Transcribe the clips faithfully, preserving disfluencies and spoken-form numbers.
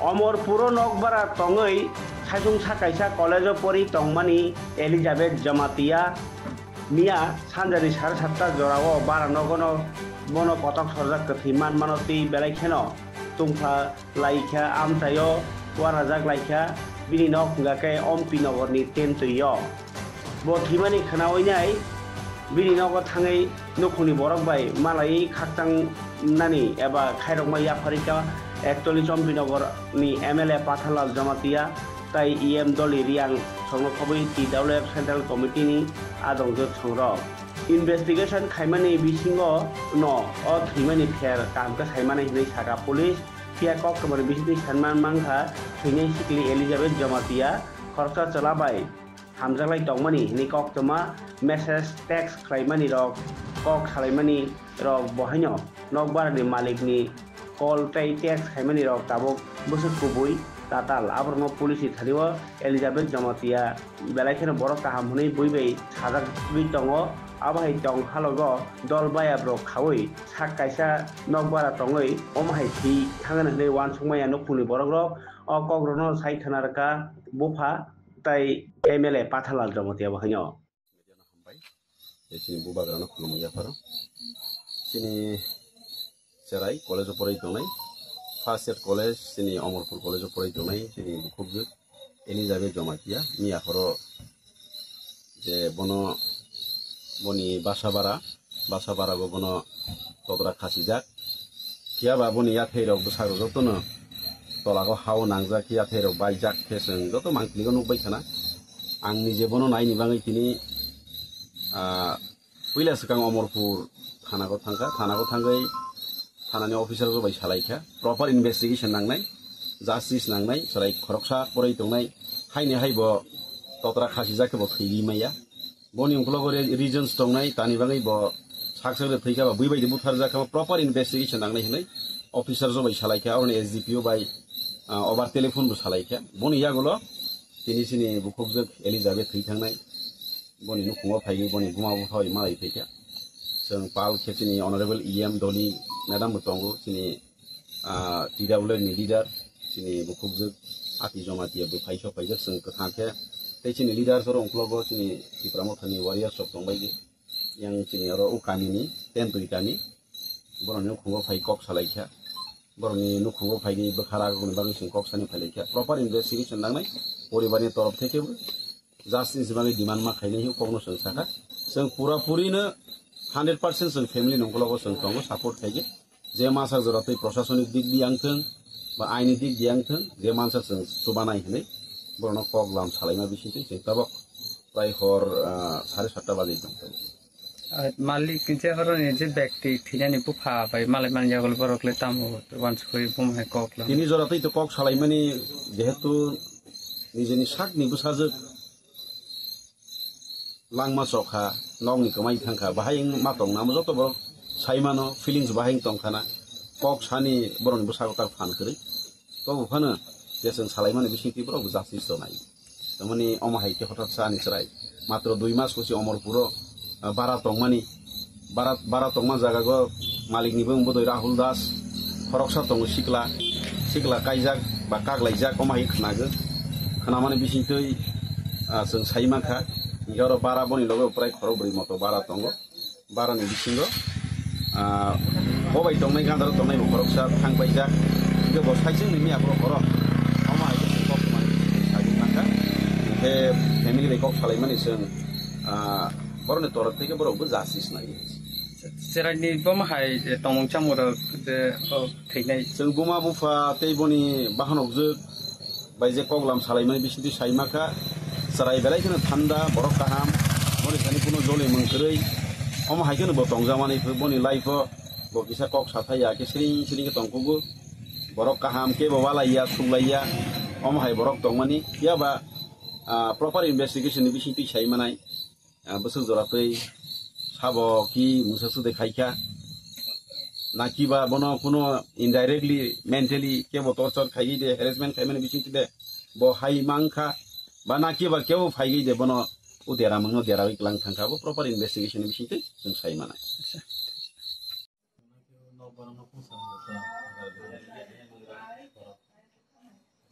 Omorpuro nokbara tongwi saichung sa kaisa college-o pori tongmani Elizabeth Jamatia miya sanjani sare satta jorao bara nogono bono kotok sorjak kwthwi manmano twi belai kheno tungpha laikha, amchaio uanajak laikha, bini nok hwnkha khe Ompi Nogorni Tentwio. Bo thwimani khwnawi nai bini nogo thangwi nukhungni borok bai malaiwi khakchang nani eba khairokma yapharwi kha. Actually, Ompi Nogorni M L A Patharlal Jamatia tai E M Dolly Riang songno khobwi T W F Central Committee ni adongjwk songrok. Investigation khaimani bisingo no o thwimani pher kaham khe saimani hinwi sakha police. Phiya koktwmani bisingtwi sanma mankha thwinai sikli Elizabeth Jamatia khoroksa chwla bai hamjaklai tongmani hinwi koktwma message, text khlaimani rok, kok salaimani rok bo haino nokbarani malikni call tei text khaimani rok tabuk bwswk kubui tatal. Aborokno police ni thani o Elizabeth Jamatia belai kheno borok kaham hwnwi bui bai sajagwi tongo. Abo hai tong halogo dol bayap rok khaui sak kaisa nokbara tongwi omo hai thwi thangna hwnwi uansukmaya nukhungni borok rok. O kok rokno sai khna rwkha bupha tai M L A Patharlal Jamatia bo haino. Media no hambai. Tei chini bubagrano khulumwi yapharo. Chini cherai college o poroi tongnai. First year college chini Omorpur college o poroi tongnai. Chini bukhukjwk Elizabeth Jamatia. Miya horo je bono boni basa bara, basa bara bo bono todra khasijak. Phiya ba boni yathai rok bwsarok jotono tolago hao nangjak, yathai rok baijak khe chwng joto mangpili o nukbai khana. Ang nije bono naini bagwi tini, ah, puila swkang Omorpur thana o thangkha, thana o thangwi thanani officer rok bai salaikha, proper investigation nangnai, justice nangnai, chwrai khoroksa poroi tongnai, haini hai bo totra khasijak khe bo thwiwi maya. Boni uklogo re-, reasons tongnai, tani bagwi bo sak sak de thwikha ba bui bai de butharjak kha, proper investigation nangnai hinwi officer rok bai salaikha, oroni S D P O bai, ah, over telephone bo salaikha. Boni yagulo tini chini bukhukjwk Elizabeth thwi thangnai, boni nukhungo phaigwi boni buma bupha bai malai phaikha. Chwng pal khe chini Honorable E M Dolly madam bo tongo, chini ah, T W F ni leader, chini bukhukjwk Ati Jamatia bo phai sok phaijak chwng kwthang khe. Tei chini leader soro uklogo chini Tipra Mothani warriors rok tongbai di. Yang chini oro o kami ni, Tentwi kami. Borokni nukhungo phai kok salai kha. Borokni nukhungo phai di bwkha ragokni bagwi chwng kok sani phai lai kha. Proper investigation nangnai poribar ni torof theke bo. Justice bagwi demand ma khainai hwnwi kokno chwng sakha. Chwng pura purino hundred percent chwng family ni uklogo chwng tongo, support khaikhe. Je masa jora tei prosasonik dik di ang thwng, ba aini dik di ang thwng, je mansa chwng chubanai hwnwi borokno kok lam salaima bisingtwi chwng tabok prai hor, ah, sare satta baje tong. Ah, malik je oroni je bekti thinani bupha bai malai man yagol borok le tamo wansukui bumhai kok lam. Tini jora tei to kok salaimani jehetu nijeni sakni bwsajwk langma chokha, nokni kwmai thangkha, bahai wng ma tongna, amo joto borok sai mano, feelings bahai wng tongkhana, kok sani borokni bwsako tak phan kwrwi. Tobo phano je chwng salaimani bisingtwi borok justice tongnai. Tamani omo hai khe hothat sa ani chwrai. Matro dui mas kusi Omorpuro, ah, bara tongmani, bara, bara tongma jaga go malikni bwng bodoi Rahul Das, khoroksa tongo sikla, sikla kaijak ba kaklaijak, omo hai khnago. Khnamani bisingtwi, ah, chwng sai mankha, hinkhe oro bara boni loge prai khorok bwrwi moto bara tongo. Bara ni bisingo, ah, bo bai tongnai, gandaro tongnai bo khoroksa thang paijak. Hinkhe bo saichung ni miya borok oro. Omo hai khe kok mani sagwi mankha. Hinkhe family bai kok salaimani chwng, ah, borokni torok theke borok bo justice nai. Chwraini boma hai, eh, tongmung chamung rok je, oh, thwinai. Chwng buma bupha tei boni bahanok jwk bai je koklam salaimani bisingtwi saima kha, chwrai belai kheno thanda, borok kaham, boni thani kuno joli mung kwrwi. Omo hai kheno bo tongjakmani, boni life o bo kisa kok sathai ya khe siring siring khe tongkugo. Borok kaham khe bo walaiya, thuklaiya, omo hai borok tongmani. Phiya ba, ah, proper investigation ni bisingtwi sai manai. Ah, bwswk jora twi sabo ki mwsa swdai khai kha, na kiba bono kuno indirectly, mentally kebo torture khaiwi de, harassment khaimani bisingtwi de bo hai mang kha, ba na kiba kebo phaiwi de bono o dera mangno derawi klang thang kha, bo proper investigation ni bisingtwi chwng sai manai.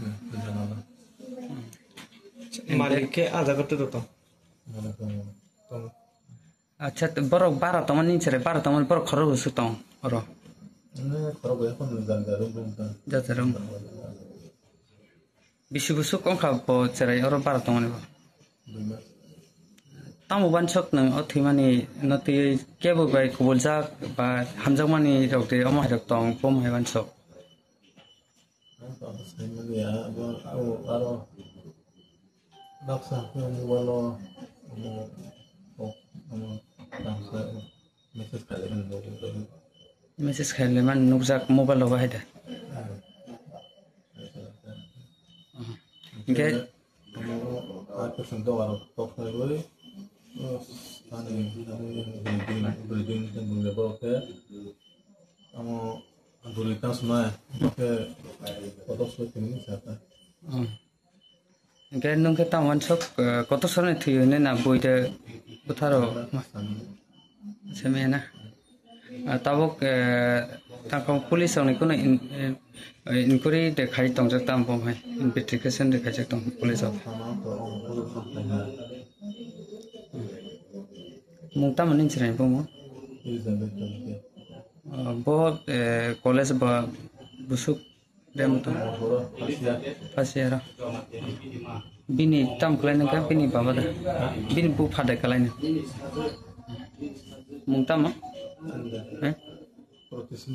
Hmm, janala. Malik khe ah jaga twi tong. Malik tong. Tong. Acha, borok bara tongmani cherai, bara tongmani borok khorok bwswk tong oro. Nini khorok bai phano jang jang room room tong. Jang jang room. Bisi bwswk wngkha bo cherai oro bara tongmani bo. Bima. Tamo wansok nwng o thwimani no twiwi kebo bai kubuljak ba hamjakmani rok de omo hai rok tong, bo hai wansok. Ang tong sai mani ya, abo, abo, aro baksa khe mobile o, omo, o, omo, tangsa, message khailai mani nukjak. Message khailai mani nukjak mobile o bahai da. Hmm. Hinkhe omo, a person dogar tok khlaiwi, o, ani, ani, bwrwi din, bwrwi din, bwrwi din, borok khe, omo, Bwrwi tang swnai, omo khe kotor soi tongmani sa ta. Hmm. Hinkhe nwng khe tamo wansok, eh, kotor soi thwi hwnwi na bui de bwtharo ma-, sami na. Ah, tabuk, eh, tangkha police rokni kuno in-, in-, inquiry de khai tongjak tamo bo hai, investigation de khaijak tong police rok. Mung tamo nini chwrai bo mo? Elizabeth Chakya. Ah, bo, eh, college ba busuk de mo to? Horo, first year. First year. Bini tam khlai nang kha, bini baba da. Ha? Bini bu phada khlai nang. Mung tamo? Anda. Eh? Protest